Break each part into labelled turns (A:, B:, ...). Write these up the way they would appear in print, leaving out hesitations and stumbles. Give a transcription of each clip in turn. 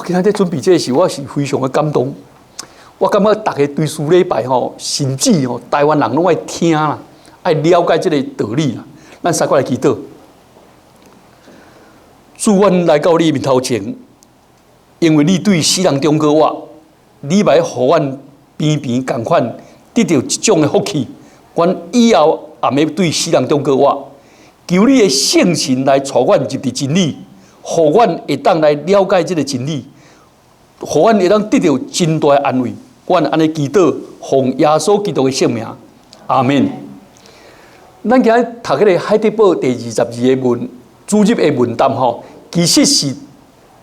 A: 今仔咧準備這個時，我是非常的感動。我感覺逐家追思禮拜吼，甚至吼台灣人攏愛聽啦，愛了解這個道理啦。咱三個來祈禱，主，阮來到你面頭前，因為你對死人中閣活，你欲予阮平平仝款得著這種的福氣，阮以後也欲對死人中閣活。求你的聖神來帶阮入佇真理，予阮會當來了解這個真理，予阮會當得著真大的安慰。阮按呢祈禱，奉耶穌基督的聖名，阿們。咱今日讀彼個海德堡第二十二个問主日的問答吼，其實是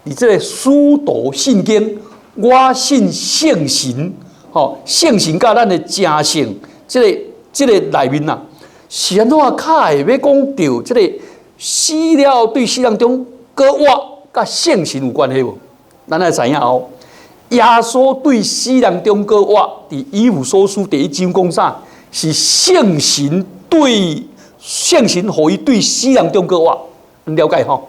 A: 佇這個使徒信經，我信聖神，吼，聖神佮咱的成聖，這個內面啊，是按怎較會欲講著這個死了對死人中閣活，佮聖神有關係無？咱愛知影哦。耶穌對死人中閣活，佇以弗所書第一章講啥？是聖神對聖神予伊對死人中閣活，你了解吼？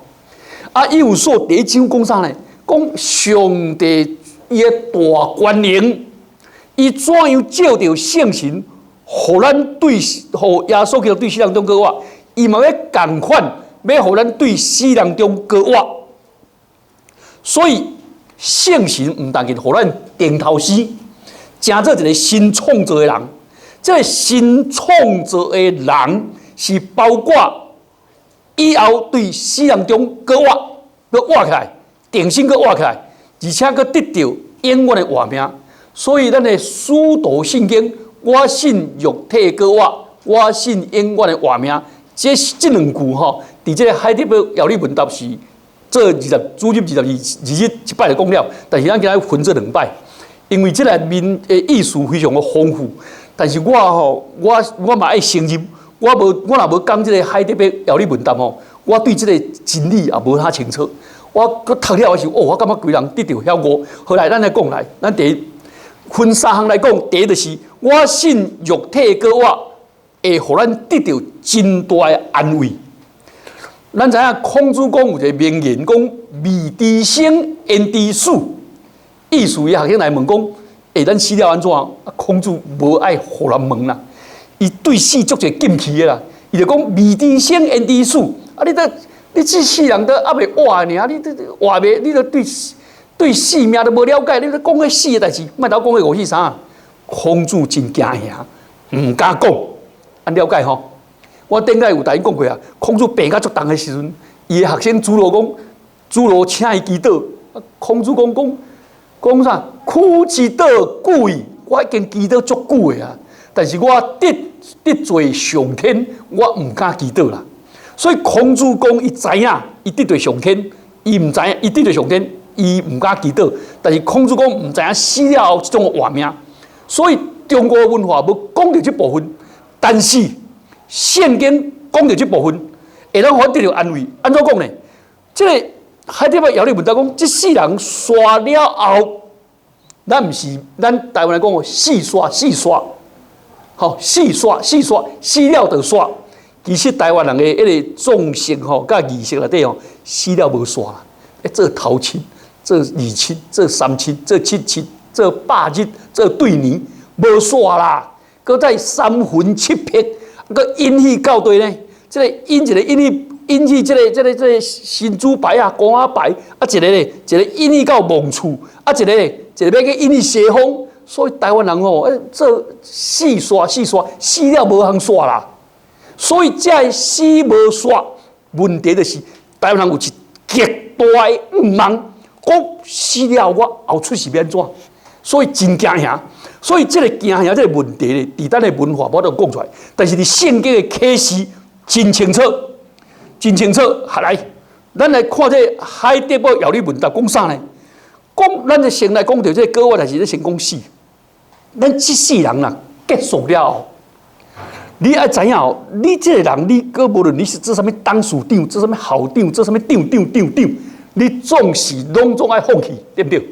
A: 啊，以弗所第一章講啥呢？講上帝伊的大權能，伊怎樣藉著聖神，予咱對予耶穌基督對死人中閣活，伊嘛欲仝款，欲予咱對死人中閣活，所以。聖神毋但僅予咱重頭生，成做一個新創造的人。這個新創造的人是包括以後對死人中閣活，閣活起來，重新閣活起來，而且閣得著永遠的活命。所以，咱的使徒信經，我信肉體閣活，我信永遠的活命。這這兩句吼，佇這個海德堡要理問答是。做二十主日22日一擺就講了，但是咱今仔分做兩擺，因為這內面的意思非常的豐富。但是我吼，我我嘛愛承認，我無我若無講這個海德堡要理問答吼，我對這個真理也無遐清楚。我閣讀了的時候，哦，我感覺規人得著曉悟。後來咱來講來，咱第一分三項來講，第一就是我信肉體閣活，會予咱得著真大的安慰。咱知影孔子講有一个名言，講未知生，焉知死？意思伊學生來問講，欸，咱死了按怎？啊，孔子無愛予人問啦，伊對死足濟禁忌的啦。伊就講未知生，焉知死？啊，你都你這世人都猶未活爾，你這活袂？你都對對生命都無了解，你咧講彼死的代誌，莫頭講彼五四三。孔子真驚嚇，毋敢講。按了解吼？我頂擺有共𪜶講過啊，孔子病甲足重的時陣，伊的學生子路講，子路請伊祈禱，孔子講講講啥？苦之禱久矣，我已經祈禱足久的啊，但是我得得罪上天，我毋敢祈禱啦。所以孔子講，伊知影，伊得罪上天，伊毋知影，伊得罪上天，伊毋敢祈禱。但是孔子講，毋知影死了後這種活命，所以中國文化無講著這部分，但是。聖經講著這部分，會當予阮得著安慰。按怎講呢？這個海德堡要理問答講，這世人煞了後，咱毋是咱台灣來講哦，死煞死煞，吼死煞死煞，死了就煞。其實台灣人的彼个葬式吼，佮儀式內底吼，死了無煞啦，咧做頭七、做二七、做三七、做七七、做百日、做對年，無煞啦，閣再三魂七魄。閣引去到佗呢？這个引一个引去引去這个這个這个神主牌啊、公仔牌啊，一个咧，一个引去到墓厝，啊，一个咧，一个欲去引去西方。所以台灣人吼，欸，做死煞死煞，死了無通煞啦。所以這个死無煞問題就是台灣人有一極大的毋望，講死了我後出世欲按怎？所以真驚嚇。所以這个驚嚇這个問題咧，佇咱的文化無法度講出來，但是佇聖經的啟示真清楚，真清楚。來，咱來看這个海德堡要理問答講啥呢？講咱就先來講著這个閣活，還是咧先講死？咱這世人啊，結束了後，你愛知影哦，你這个人，你閣無論你是做啥物董事長，做啥物校長，做啥物長長長長，你總是攏總愛放棄，對毋對？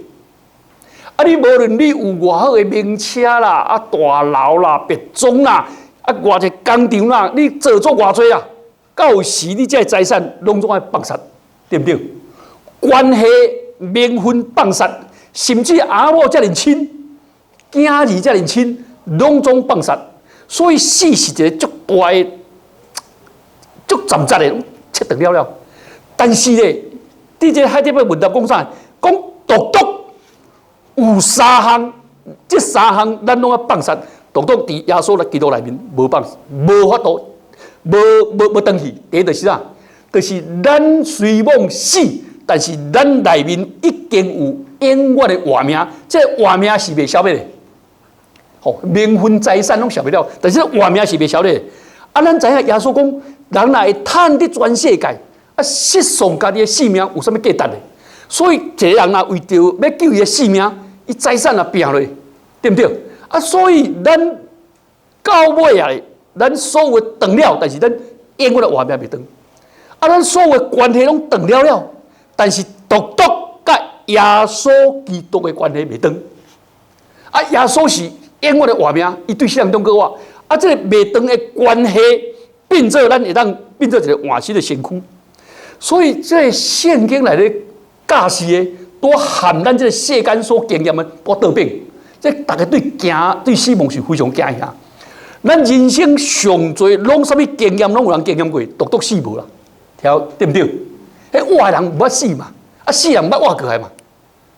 A: 啊！你無論你有偌好的名車啦，啊大樓啦、別莊啦，啊偌濟工廠啦，你做足偌濟啊，到時你這个財產攏總愛放殺，對毋對？關係名分放殺，甚至阿某遮爾親，囝兒遮爾親，攏總放殺。所以死是一個足大的、足慘烈的，切斷了了。但是咧，佇這個海底要問答講啥？講獨獨有三項，這三項咱攏愛放殺。獨獨佇耶穌基督內面無放，無法度，無無無斷去。第一就是啥？就是咱雖罔死，但是咱內面已經有永遠的活命。這個活命是袂消滅的。吼，名分財產攏消滅了，但是活命是袂消滅的。啊，咱知影耶穌講，人若會趁得全世界，啊，失喪家己的性命，有啥物價值的？所以一個人若為著欲救伊的性命，伊財產也拚落，對毋對？啊，所以咱到尾啊，咱所有斷了，但是咱永遠的活命袂斷。啊，咱所有的關係攏斷了了，但是獨獨佮耶穌基督的關係袂斷。啊，耶穌是永遠的活命，伊對死人中閣活。啊，這個袂斷的關係，變做咱會當變做一個活死的身軀。所以這個聖經內底教示的，都含咱這個世間所經驗的，都倒反。這逐家對驚對死亡是非常驚嚇。咱人生上濟攏啥物經驗，攏有人經驗過，獨獨死無啦，聽對毋對？彼活的人毋捌死嘛，啊死人毋捌活過來嘛，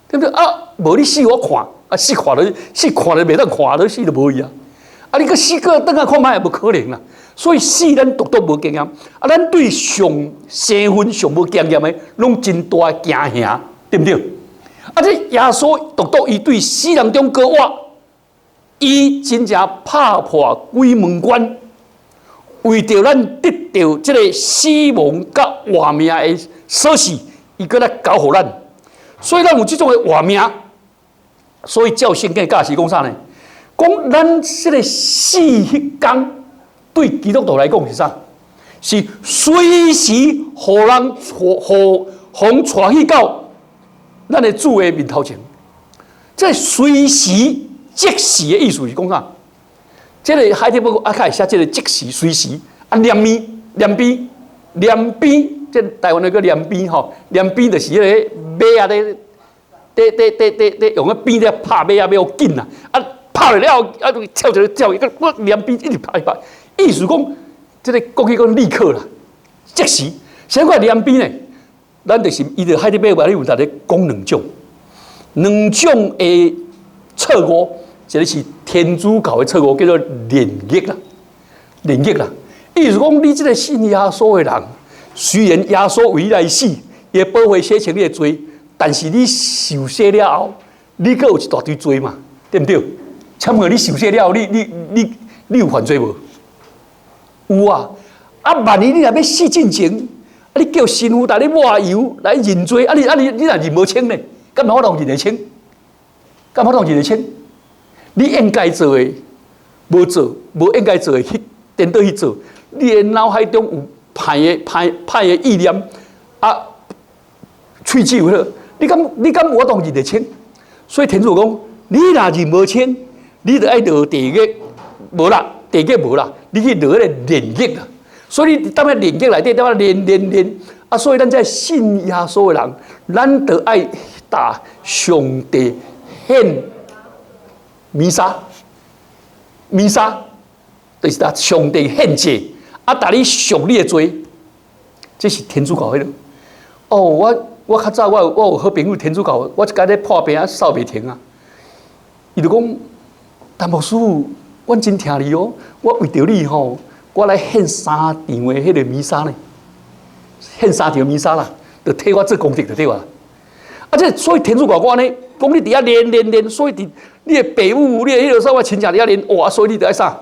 A: 對毋對？啊，無你死我看，啊死看著死看著袂當看，著死就無去啊。啊，你閣死閣轉來看覓也無可能啦。所以死咱獨獨無經驗，啊，咱對上生分上無經驗的，攏真大的驚嚇，對毋對？啊，這耶穌獨獨伊對死人中閣活，伊真正拍破鬼門關，為著咱得著這個死亡佮活命的鎖匙，伊閣來交予咱，所以咱有這種的活命。所以照聖經教示講啥呢？講咱這個死彼工，對基督徒來講是啥？是隨時予人予予予帶去到咱的主的面頭前。這隨時即時的意思是講啥？這個海底報告啊，較會寫這個即時隨時啊，連邊連邊連邊，這台灣那個連鞭吼，連鞭就是彼個馬仔咧，咧咧咧咧咧用个鞭咧拍馬仔馬好緊啊，啊拍落了後啊，就跳一個跳一個，我連鞭一直拍一拍，意思講這個國語講立刻啦，即時。啥物連鞭呢？咱就是伊就海底報告你有在咧講兩種，兩種的錯誤，一個是天主教的錯誤，叫做煉獄啦，煉獄啦。意思講，你這個信耶穌的人，雖然耶穌為你來死，伊的寶血洗清你的罪，但是你受洗了後，你閣有一大堆罪嘛，對毋對？請問你受洗了後，你你你你有犯罪無？有啊！啊，萬一你若欲死進前，啊，你叫神父帶你抹油來認罪，啊你啊你你若認無清呢？敢有法度認會清？敢有法度認會清？你應該做的無做，無應該做的去顛倒去做，你的腦海中有歹的歹歹的意念，啊，喙齒有彼個，你敢你敢有法度認會清？所以天主講，你若認無清，你就愛落地獄，無啦，地獄無啦，你去落彼個煉獄啦。所以你踮咧煉獄內底，踮咧煉煉煉啊！所以咱這信耶穌的人，咱就愛踏上帝獻彌撒，彌撒就是踏上帝獻祭，啊，逐日贖你的罪，這是天主教彼個。哦，我我較早我有我有好朋友天主教，我一工咧破病啊，嗽袂停啊，伊就講，陳牧師，阮真疼你哦，我為著你吼，我來獻三場的彼個彌撒呢，獻三場彌撒啦，就替我做功德就對啊。啊，這所以天主教我按呢，講你佇遐練練練，所以佇你的爸母、你的彼個啥物親戚佇遐練，哇！所以你著愛啥？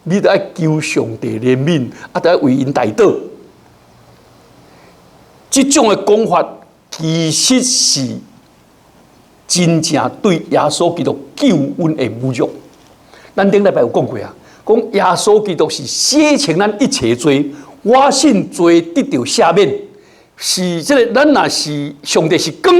A: 你著愛求上帝憐憫，啊，著愛為𪜶代禱。這種的講法其實是真正對耶穌基督救恩的侮辱。咱頂禮拜有講過啊，講耶穌基督是洗清咱一切罪，我信罪得著赦免，是這個咱若是上帝是光，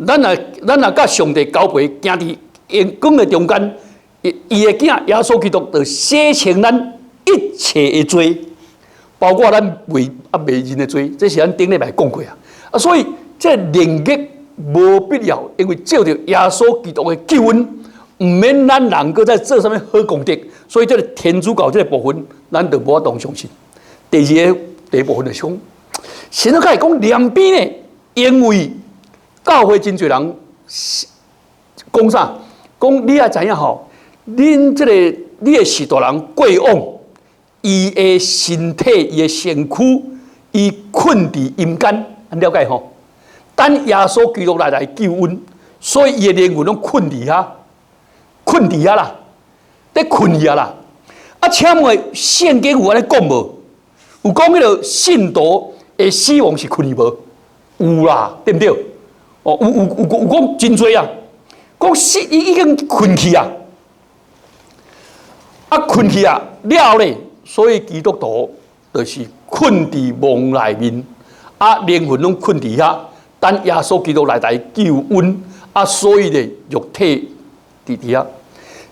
A: 咱若咱若佮上帝交陪，行佇光的中間，伊伊的囝耶穌基督就洗清咱一切的罪，包括咱未啊未認的罪，這是咱頂禮拜講過啊。啊，所以這靈虐無必要，因為借著耶穌基督的救恩，毋免咱人閣再做啥物好功德，所以這个天主教這个部分，咱就無法度相信。第二个第一部分就是講，現在開始講兩邊呢，因為教會真濟人講啥？講你也知影吼，恁這个你的序大人過往，伊的身體、伊的身軀，伊睏佇陰間，了解吼？等耶穌基督來救阮，所以伊的靈魂攏睏佇遐，睏佇遐啦，咧睏去啊啦。啊，請問聖經有按呢講無？有講彼个信徒的死亡是睏去無？有啦，對毋對？哦，有有有有講真濟啊，講死伊已經睏去啊，啊睏去啊了咧，所以基督徒就是睏佇墓內面，啊靈魂攏睏佇遐。等耶穌基督來救阮，啊，所以咧肉體佇佇遐，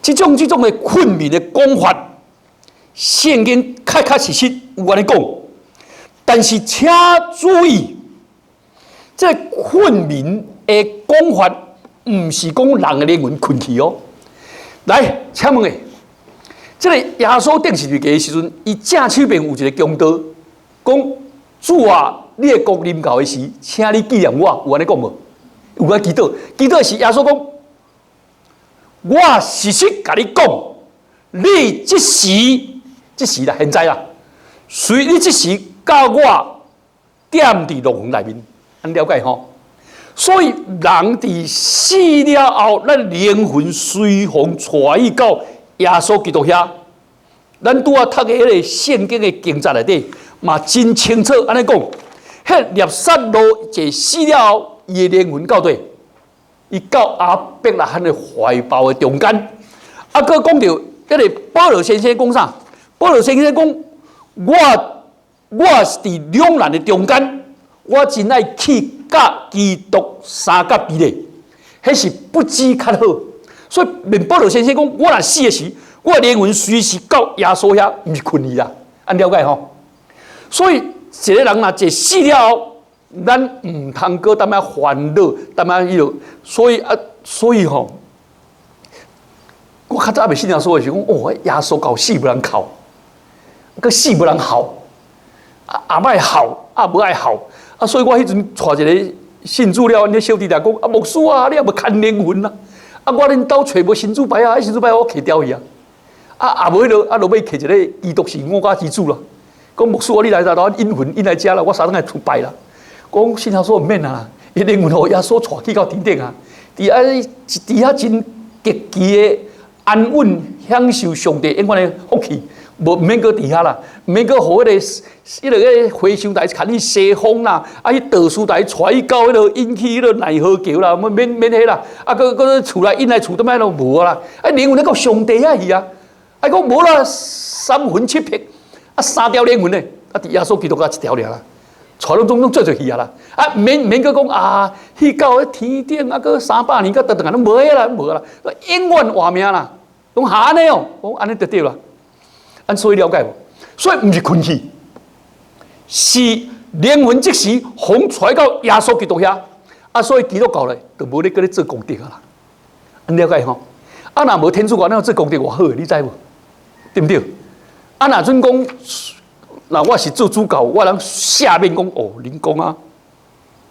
A: 這種的睏眠的講法，聖經確確實實有按呢講，但是請注意，這睏眠的講法，毋是講人的靈魂睏去哦。來，請問下，這个耶穌釘十字架的時陣，伊正手邊有一個強盜，講主啊，你的國臨到的時，請你紀念我，有按呢講無？有按祈禱，祈禱是耶穌講，我實實共你講，你這時，這時啦，現在啦，隨你這時佮我踮佇樂園內面，按呢了解吼？所以人佇死了後，咱靈魂隨風帶去到耶穌基督遐。咱拄仔讀的彼个聖經的經節內底，嘛真清楚按呢講。彼拉撒路一死了後，伊的靈魂到佗？伊到亞伯拉罕的懷抱的中間。啊，閣講著彼个保羅先生講啥？保羅先生講：我是佇兩難的中間，我真愛去佮基督相佮比咧，彼是不知較好。所以，連保羅先生講，我若死的時，我的靈魂隨時到耶穌遐，毋是睏去啦，按呢了解吼？所以，一个人若一死了後，咱毋通閣踮遐煩惱，踮遐彼落。所以啊，所以吼，我較早猶未信耶穌的時，講哦，耶穌到死無人哭，閣死無人哭，啊也愛哭，啊無愛哭，啊所以我彼陣帶一个信主了，阮小弟來講啊，牧師啊，你也無牽靈魂啊？啊，我恁兜揣無神主牌啊，彼神主牌我揢掉去啊，啊也無彼落，啊落尾揢一个基督是我家之主啦。講牧師啊，你來來來引魂引來遮啦，我三頓來出拜啦。講信耶穌毋免啊，伊靈魂予耶穌帶去到天頂啊，佇遐佇遐真極其的安穩，享受上帝永遠的福氣，無毋免閣佇遐啦，毋免閣予彼个回收台牽去西方啦，啊去導師台帶去到彼个引去彼个奈何橋啦，免免彼啦，啊閣閣厝內引來厝倒來攏無啦，啊靈魂咧到上帝遐去啊，啊講無啦，三魂七魄，啊三條靈魂呢，啊佇耶穌基督遐一條爾啦。帶攏總攏做做去啊啦，啊免免閣講啊，去到彼天頂啊，閣300年，閣倒轉來攏無彼啦，無啦，永遠活命啦，講哈按呢哦，講按呢就對啦，按所以了解無？所以毋是睏去，是靈魂即時予帶到耶穌基督遐，啊，所以基督教咧就無咧閣咧做功德啊啦，按了解吼？啊，若無天主教，咱做功德偌好的，你知無？對毋對？啊，若準講。若我是做主教，我通赦免講哦，恁講啊，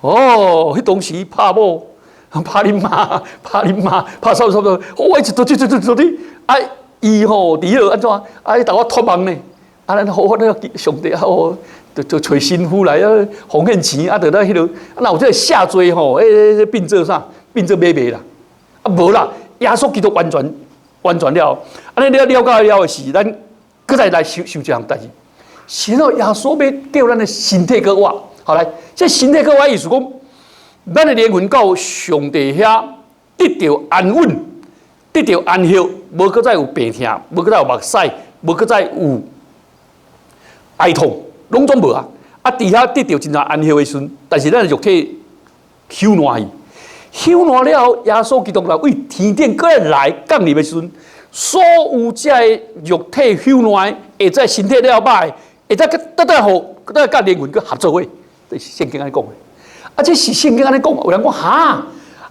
A: 哦，彼當時拍某，拍恁媽，拍恁媽，拍啥物啥物，我一直做做做做做啊，伊吼佇彼落按怎？啊，伊共我託夢呢？啊，咱好好咧上帝啊，就就揣神父來啊，奉獻錢啊，就咧彼落，啊，若有這个赦罪吼，彼變做啥？變做買賣啦？啊，無啦，耶穌基督完全完全了，按呢了了解了的是，咱閣再來想想這項代誌。是咯，耶穌欲叫咱的身體閣活，好來，這身體閣活意思講，咱的靈魂到上帝遐得著安穩，得著安息，無閣再有病痛，無閣再有目屎，無閣再有哀痛，攏總無啊！啊，佇遐得著真正安息的時陣，但是咱的肉體朽爛去，朽爛了後，耶穌基督來對天頂閣來降臨的時陣，所有這个肉體朽爛，會在身體了歹。會使閣倒轉予，閣佮靈魂閣合做伙，這是聖經按呢講的。啊，這是聖經按呢講，有人講哈，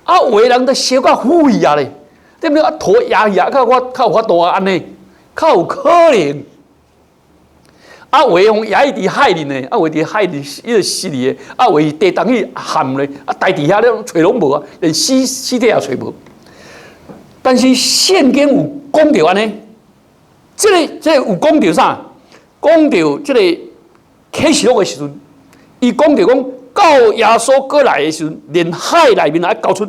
A: 啊，有的人都燒甲灰啊咧，對毋對？啊，塗壓壓，較我較有法度啊，按呢，較有可能。啊，有的予壓佇海裡呢，啊，有佇海裡彼个死裡的，啊，有的地洞去陷咧，啊，待佇遐咧揣攏無啊，連屍體也揣無。但是聖經有講著按呢，這個有講著啥？講著這個啟示錄的時陣，伊講著講到耶穌閣來的時陣，連海內面也交出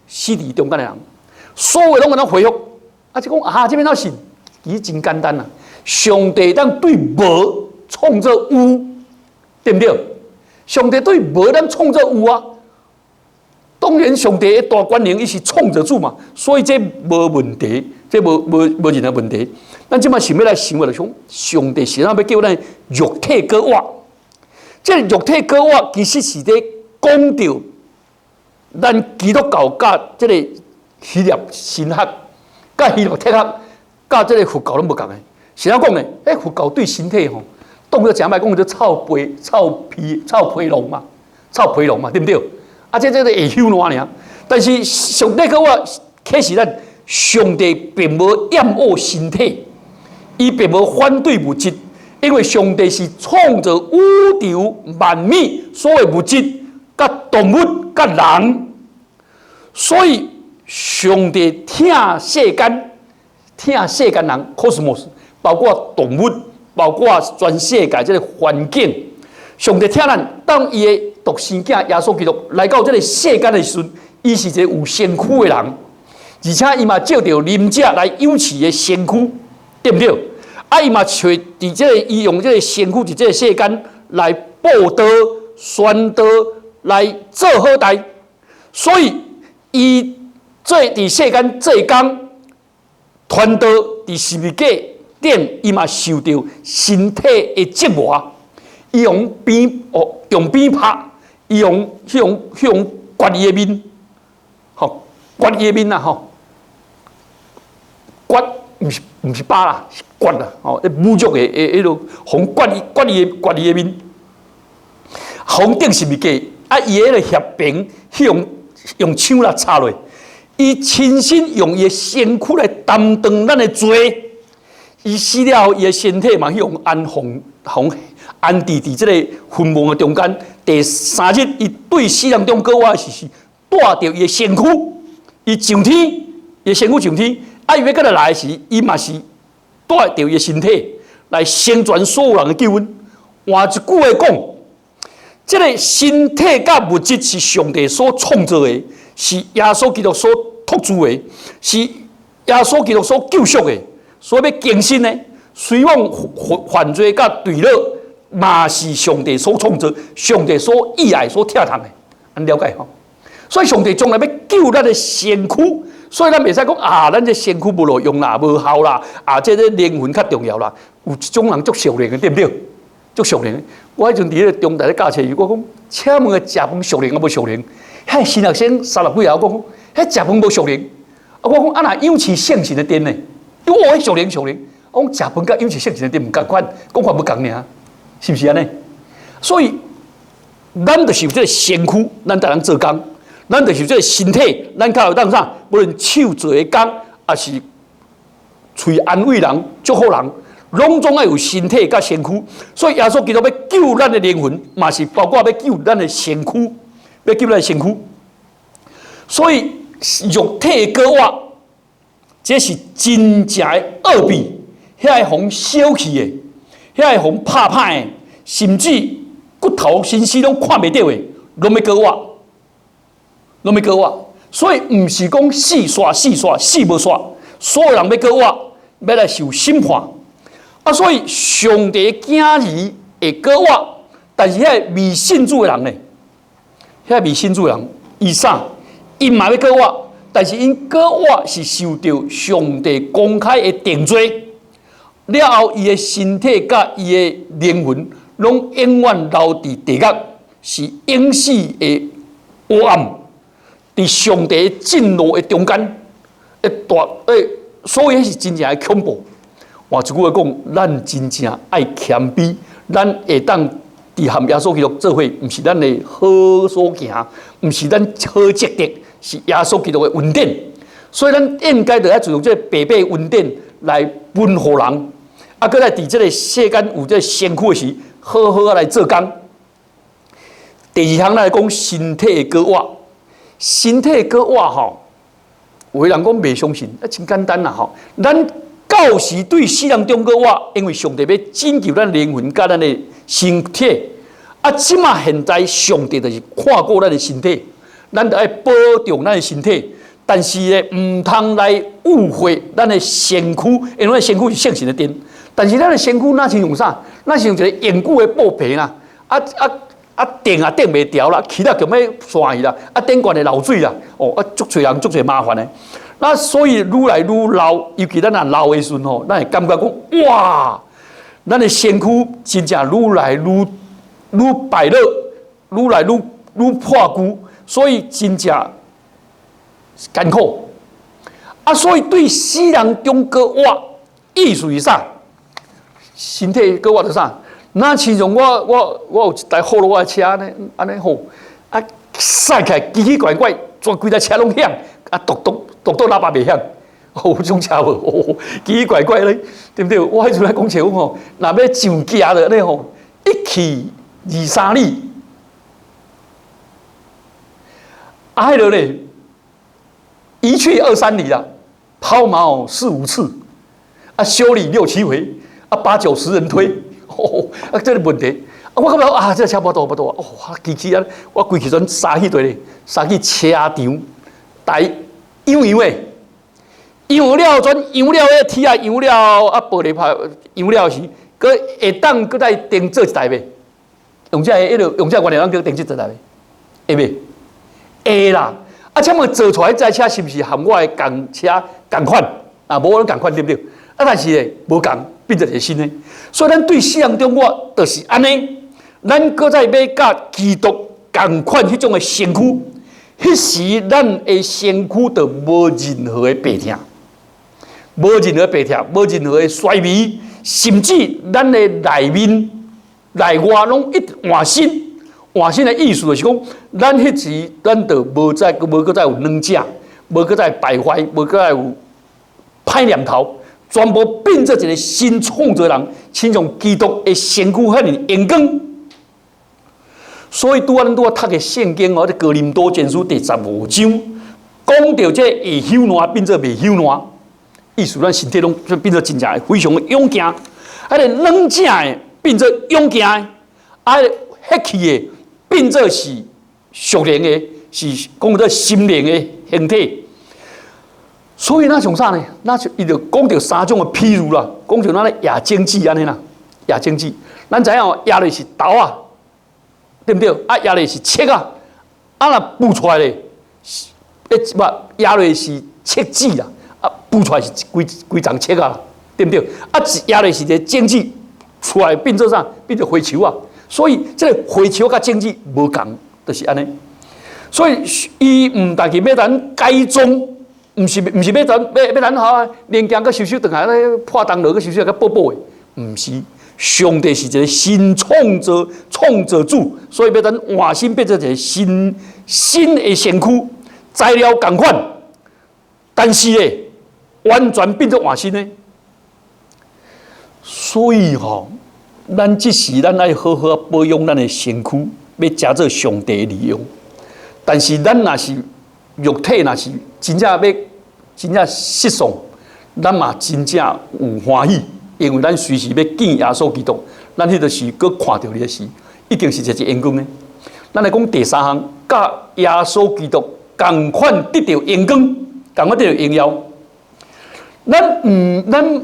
A: 死佇中間的人，所有攏會當恢復。啊，這講啊，這欲按怎信？其實真簡單啦。上帝當對無創造有，對毋對？上帝對無當創造有啊。當然，上帝的大權能，伊是創造主嘛，所以這無問題，這無任何問題。咱這擺想欲來想的就是講，上帝是按怎欲叫咱肉體閣活？這個肉體閣活其實是咧講著咱基督教佮這個希臘神學、佮希臘哲學、佮這個佛教攏無仝的。是按怎講呢？欸，佛教對身體吼，當做誠歹講，做臭皮、臭皮、臭皮囊嘛，臭皮囊嘛，對毋對？啊，這個會朽爛爾。但是上帝閣活啟示咱，上帝並無厭惡身體，伊並無反對物質，因為上帝是創造宇宙萬物所有物質、佮動物、佮人，所以上帝疼世間，疼世間人，cosmos，包括動物，包括全世界這個環境。上帝疼咱，當伊的獨生囝耶穌基督來到這個世間的時陣，伊是一個有身軀的人，而且伊嘛藉著啉食來養飼伊的身軀，對毋對？啊，伊嘛揣佇這個，伊用這個身軀佇這個世間來布道、宣道、來做好代，所以伊做佇世間做工、傳道佇十字架頂，伊嘛受著身體的折磨。伊用鞭哦，用鞭拍，伊用彼種彼種割伊的面，吼，割伊的面啦，吼，割毋是巴啦，是割啦，吼，咧侮辱的彼落，予割伊割伊的割伊的面，予釘十字架，啊，伊的彼个脅柄，彼用用槍來插落，伊親身用伊的身軀來擔當咱的罪，伊死了後，伊的身體嘛彼予安放，予安置佇這個墳墓的中間。第三日，伊對死人中閣活時，是帶著伊的身軀，伊上天，伊的身軀上天。啊，伊欲閣來來時，伊嘛是帶著伊的身體來成全所有人的救恩。換一句話講，這個身體佮物質是上帝所創造的，是耶穌基督所託住的，是耶穌基督所救贖的，所以欲更新的。雖罔犯罪佮墜落，嘛是上帝所創造、上帝所意愛、所疼痛的，按呢了解吼。所以上帝將來欲救咱的身軀，所以咱袂使講啊，咱這身軀無路用啦，無效啦，啊，這個靈魂較重要啦。有一種人足屬靈的，對毋對？足屬靈的。我彼陣佇彼個中大咧教冊時，我講，請問個食飯屬靈抑無屬靈？彼新學生三十幾歲，我講，彼食飯無屬靈。啊，我講啊，若仰視聖神的殿呢？因為我屬靈屬靈。我講食飯佮仰視聖神的殿毋仝款，講法無仝爾，是毋是按呢？所以，咱就是有這個身軀，咱才通做工；咱就是有這個身體，咱較會當啥？無論手做的工，抑是喙安慰人、祝福人，攏總愛有身體佮身軀。所以耶穌基督欲救咱的靈魂，嘛是包括欲救咱的身軀，欲救咱的身軀。所以肉體閣活，這是真正的奧秘，遐會予燒去的，遐會予拍歹的，甚至骨頭、身屍攏看袂著的，攏欲閣活，攏欲閣活。所以毋是講死煞死煞死無煞，所有人欲閣活，欲來受審判。啊，所以上帝囝兒會閣活，但是遐個未信主的人呢？遐個未信主的人，伊啥？𪜶嘛欲閣活，但是𪜶閣活是受著上帝公開的定罪，了後伊的身體佮伊的靈魂，攏永遠留佇地獄，是永死的黑暗，佇上帝震怒的中間，會大欸，所以彼是真正的恐怖。換一句話講，咱真正愛謙卑，咱會當佇和耶穌基督做伙，毋是咱的好所行，毋是咱好積德，是耶穌基督的恩典。所以咱應該著愛用這個白白恩典來分予人，啊，閣來佇這個世間有這個身軀的時，好好仔來做工。第二項，咱來講身體的過活，身體的過活吼，有的人講袂相信，啊，真簡單啦吼。咱舊時對死人中過活，因為上帝欲拯救咱靈魂佮咱的身體。啊，這馬現在上帝就是看顧咱的身體，咱著愛保重咱的身體，但是咧，毋通來誤會咱的身軀，因為咱身軀是聖神的殿。但是咱的身軀若親像啥？若像一個永久的布棚啦，啊啊啊，電也電袂牢啦，起了就欲散去啦，啊，頂懸會漏水啦，哦，啊，足濟人足濟麻煩的。那所以愈來愈老，尤其咱若老的時陣吼，咱會感覺講哇，咱的身軀真正愈來愈愈敗落，愈來愈愈破舊，所以真正艱苦。啊，所以對死人中閣活，意思是啥？身體閣活著啥？若親像我我我有一台好路的車按呢按呢吼，啊，駛起來奇奇怪怪，全規台車攏響，啊，獨獨獨獨喇叭袂響，有這種車無？哦，奇奇怪怪咧，對毋對？我彼陣咧講笑吼，若欲上行著按呢吼，一去二三里，啊，彼落咧，一去二三里啦，拋錨四五次，啊，修理六七回，啊，八九十人推，哦，啊，這個問題，啊，我感覺啊，這個車無多無多，哦，機器啊，我規氣陣駛去佗咧，駛去車場，來養油的，養了轉養了，彼個鐵仔養了，啊，玻璃拍養了時，閣會當閣再重做一台袂？用這個彼落用這個原料，閣重做一台袂？會袂？會啦！啊，請問做出來這台車是毋是和我的仝車仝款？啊，無仝款對毋對？啊，但是咧無仝，變做一個新的。所以咱對死人中活就是按呢，咱閣再欲佮基督仝款彼種的身軀，彼時咱的身軀就無任何的病痛，無任何病痛，無任何的衰微，甚至咱的內面、內外攏一直換新。換新的意思就是講，咱彼時咱就無再無閣再有軟正，無閣再敗壞，無閣再有歹念頭，全部變做一個新創造人，親像基督的身軀遐爾榮光。所以拄仔咱拄仔讀的聖經哦，這哥林多前書第15章，講著這會朽爛變做袂朽爛，意思咱身體攏變做真正非常的勇健，啊，個軟正的變做勇健的，啊，血氣的變做是屬靈的，是講做心靈的形體。所以若像啥呢？若像伊就講著三種的譬喻啦，講像咱咧掖種子按呢啦，掖種子，咱知影哦，掖的是豆仔，對毋對？啊，掖的是粟仔，啊，若孵出來咧，欸，無掖的是粟子啦，啊，孵出來是規規叢粟仔，對毋對？啊，掖的是一個種子出來變做啥？變做花樹仔。所以這個花樹佮種子無仝，就是按呢。所以伊毋但是欲咱改裝，毋是毋是欲咱欲欲咱吼，零件閣修修轉來咧破銅鑼閣修修閣補補的，毋是。上帝是一個新創造創造主，所以欲咱換新變做一個新新的身軀，材料仝款，但是咧完全變做換新的。所以吼，咱這時咱愛好好保養咱的身軀，欲誠做上帝利用。但是咱若是肉體，若是真正欲真正失喪，咱嘛真正有歡喜，因為咱隨時欲見耶穌基督，咱彼個時閣看著伊的時，一定是一個榮光的。咱來講第三項，佮耶穌基督仝款得著榮光，仝款得著榮耀。咱毋，咱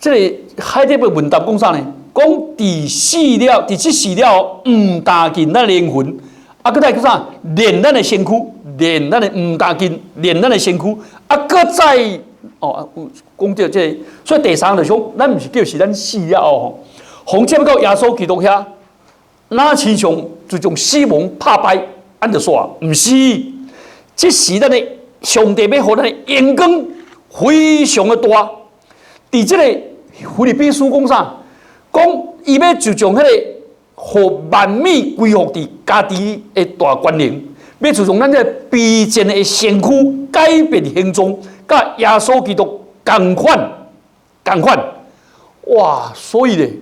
A: 這個海德的問答講啥呢？講佇死了，佇這世了，毋但緊咱靈魂，啊，閣再閣啥？連咱的身軀，連咱的毋但緊，連咱的身軀，啊，閣再哦，有講著這個，所以第三就是講，咱毋是叫是咱死了後吼，逢接到耶穌基督遐，若親像就將死亡拍敗，按就煞，毋是，這時咱的上帝欲予咱的榮光非常的大，佇這個腓立比書講啥？講伊欲就將彼個予萬物歸服佇家己的大權能，欲自從咱這個卑賤的身軀改變形狀，佮耶穌基督仝款仝款。哇！所以咧，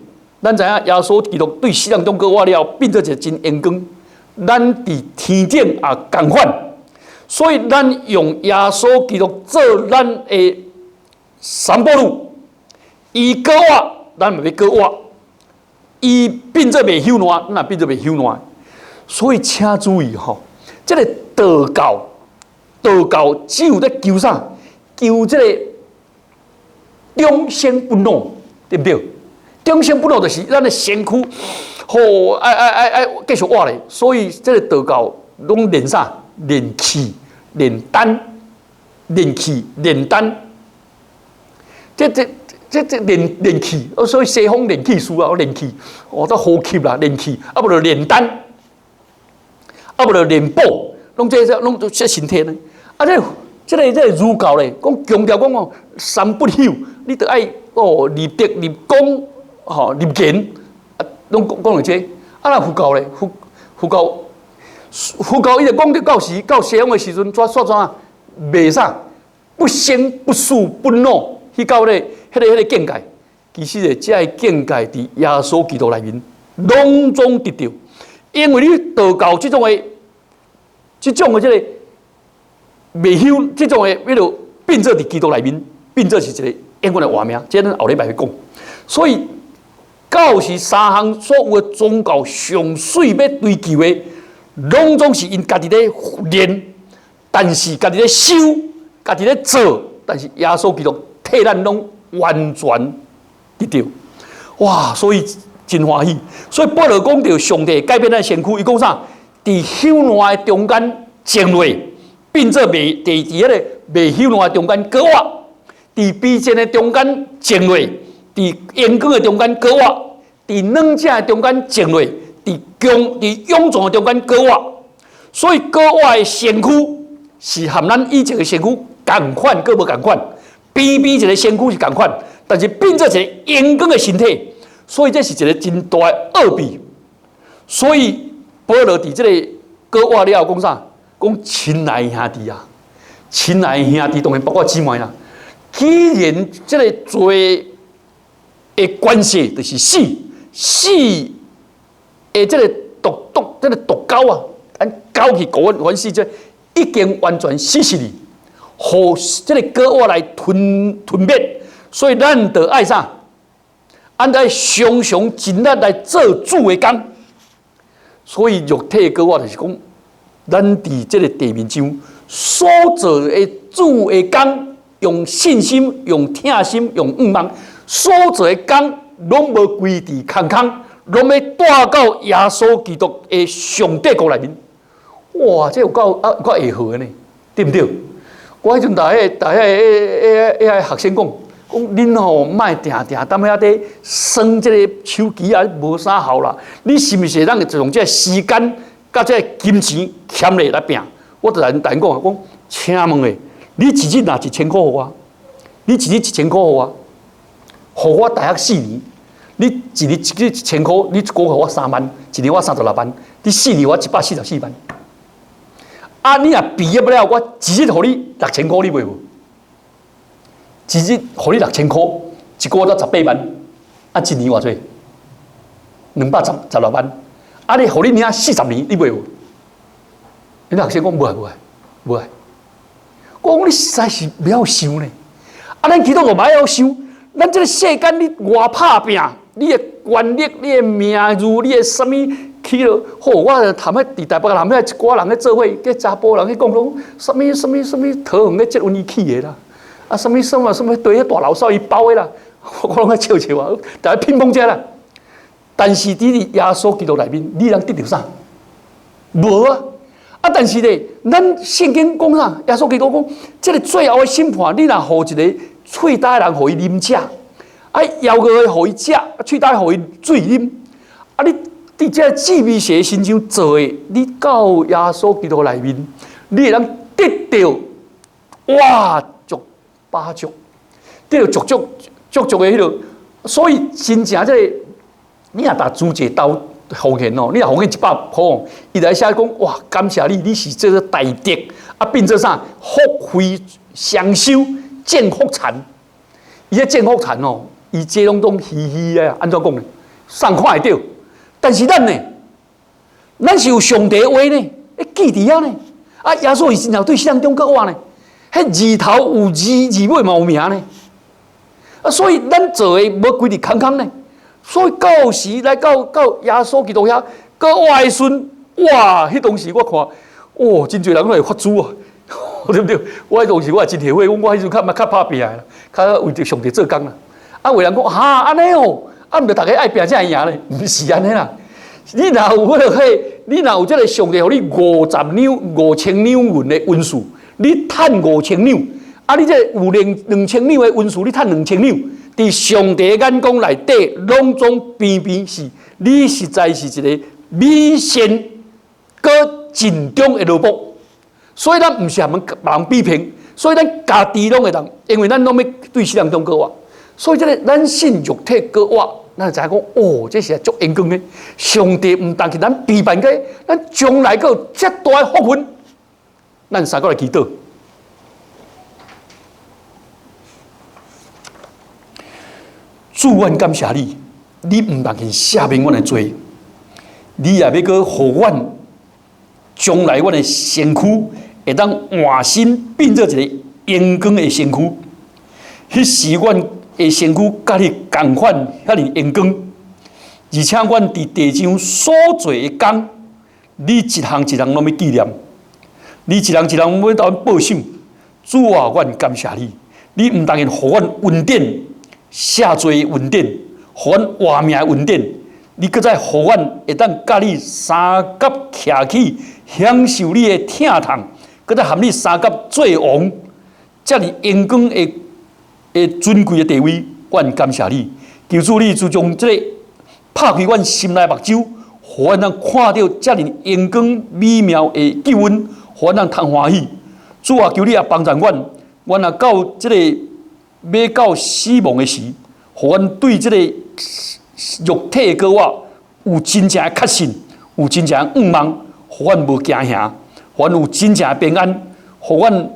A: 咱知影耶穌基督對死人中閣活了，變做一個真榮光。咱佇天頂也仝款，所以咱用耶穌基督做咱的三寶路，伊閣活，咱嘛欲閣活；伊變做袂朽爛，咱也變做袂朽爛。所以請注意吼，這個道教，道教只有咧求啥？求這個長生不老，對毋對？長生不老就是咱的身軀，吼，愛愛愛愛繼續活咧。所以這個道教攏練啥？練氣、練丹、練氣、練丹。這這這這練練氣，所以西方練氣術啊，練氣，哦，都呼吸啦，練氣，啊無就煉丹，啊無就練寶，攏這這攏這身體呢。啊，這這個這個儒教咧，講強調講哦，三不朽，你著愛哦立德、立功、吼立言，啊，攏講講著這。啊，若佛教咧，佛佛教佛教伊就講著到時到西方的時陣，煞煞怎啊？袂啥，不生不死不老，去到咧彼個彼個境界。其實咧，這個境界佇耶穌基督內面，攏總得著。因為你道教這種的、這種的這個未朽，這種的彼落變做佇基督內面，變做是一個永遠的活命。這咱後禮拜會講。所以，到時三項所有的宗教上媠欲追求的，攏總是𪜶家己咧練，但是家己咧修，家己咧做，但是耶穌基督替咱攏完全得著。哇！所以真歡喜。所以保羅講著上帝改變咱身軀，伊講啥？佇朽爛的中間靜落，變做袂佇佇彼個袂朽爛的中間閣活；佇卑賤的中間靜落，佇榮光的中間閣活；佇軟者的中間靜落，佇強佇勇壯的中間閣活。所以閣活的身軀是和咱以前的身軀仝款，閣無仝款。邊邊一個身軀是仝款，但是變做一個榮光的身體，所以這是一個真大的奧秘。所以保羅佇這個閣活了後講啥？講親愛的兄弟啊，親愛的兄弟，當然包括姊妹啦。既然這個罪的關係就是死，死的這個毒毒，這個毒鈎啊，咱鈎去勾阮死這已經完全死死哩，予這個閣活來吞吞滅，所以咱著愛啥？咱著愛常常盡力來做主的工。所以肉體閣活就是講，咱佇這個地面上所做的主的工，用信心、用疼心、用向望所做的工，攏無規佇空空，攏欲帶到耶穌基督的上帝國內面。哇！這有夠啊，有夠會好的呢，對毋對？我彼陣逐彼逐彼彼彼彼學生講，講恁吼莫定定踮遐咧耍這個手機啊，無啥效啦。你是毋是會當用這個時間佮這個金錢儉咧來拚？我就來𪜶講啊，講請問咧，你一日若一千箍予我，你一日一千箍予我，予我大學四年，你一日一日一千箍，你一個月予我3萬，一年我36萬，你四年我144萬。啊！你若畢業了，我一日予你六千箍，你袂無？一日予你六千箍，一個月才18萬，啊，一年偌濟？216萬。啊，你予你領40年，你袂無？𪜶學生講無愛無愛無愛。我講你實在是袂曉想呢。啊，咱基督徒嘛愛曉想，咱這個世間你偌拍拚，你的權力、你的名譽、你的啥物？去了，好，我談彼佇台北談彼一寡人咧做伙，計查埔人去講講，啥物啥物啥物桃園咧捷運伊起的啦，啊，啥物啥物啥物對彼大樓數伊包的啦，我攏愛笑笑啊，逐家乒乓遮啦。但是佇耶穌基督內面，你通得著啥？無啊！啊，但是咧，咱聖經講啥？耶穌基督講，這個最後的審判，你若予一個喙焦的人予伊啉食，啊，枵餓的予伊食，喙焦的予伊水啉，啊，你。佇這志味蛇身上做的，你到耶穌基督內面，你會當得著哇足飽足，得著足足足足的彼落。所以真正這個，你若逐資濟投奉獻哦，你若奉獻100箍，伊來寫講哇，感謝你，你是這個大德啊，變做啥？福慧雙修，正福田。伊這正福田哦，伊這攏總虛虛的，按怎講呢？送看會著。但是咱呢，咱是有上帝話呢，會記佇遐呢。啊，耶穌是真正對死人中閣活呢，彼字頭有字，字尾嘛有名呢。啊，所以咱做的無規日空空呢。所以到時來到到耶穌基督遐，閣活的時陣，哇！彼當時我看，哇！真濟人攏會發主啊，對毋對？我彼當時我也真後悔，我彼陣較嘛較拍拚的啦，較為著上帝做工啦。啊，有人講哈按呢哦，啊，毋著逐家愛拚才會贏咧，毋是按呢啦。你若有彼個彼，你若有這個上帝予你50兩、5000兩銀的恩賜，你趁5000兩，啊，你這有2000兩的恩賜，你趁2000兩。佇上帝眼光內底，攏總平平是，你實在是一個美善閣盡忠的奴僕，所以咱毋是含別人比拼，所以咱家己攏會當，因為咱攏欲對死人中閣活，所以這個咱信肉體閣活，咱就知影講，哦，這是足榮光的。上帝毋但是咱備辦過，咱將來閣有遮大的福分，咱三個來祈禱。主，阮感謝你，你毋但是赦免阮的罪，你也欲閣予阮將來阮的身軀會當換新變做一個榮光的身軀。彼時阮的身軀佮你仝款遐爾榮光，而且阮佇地上所做的工，你一項一項攏欲紀念，你一項一項欲共阮報賞。主啊，阮感謝你，你毋但是予阮恩典。赦罪的恩典，予阮活命的恩典，你閣再予阮會當佮你相佮徛起，享受你的疼痛，閣再含你相佮做王，遮爾榮光的的尊貴的地位，阮感謝你。求主你就將這个拍開阮心內目睭，予阮通看著遮爾榮光美妙的救恩，予阮通歡喜。主啊，求你也幫助阮，阮若到這个。欲到死亡的時，予阮對這個肉體的過活有真正的確信，有真正的向望，予阮無驚嚇，予阮有真正的平安，予阮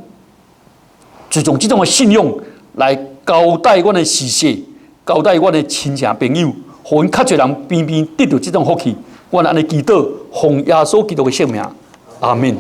A: 就用這種的信仰來交代阮的世世，交代阮的親情朋友，予阮較濟人平平得著這種福氣。阮按呢祈禱，奉耶穌基督的聖名，阿們。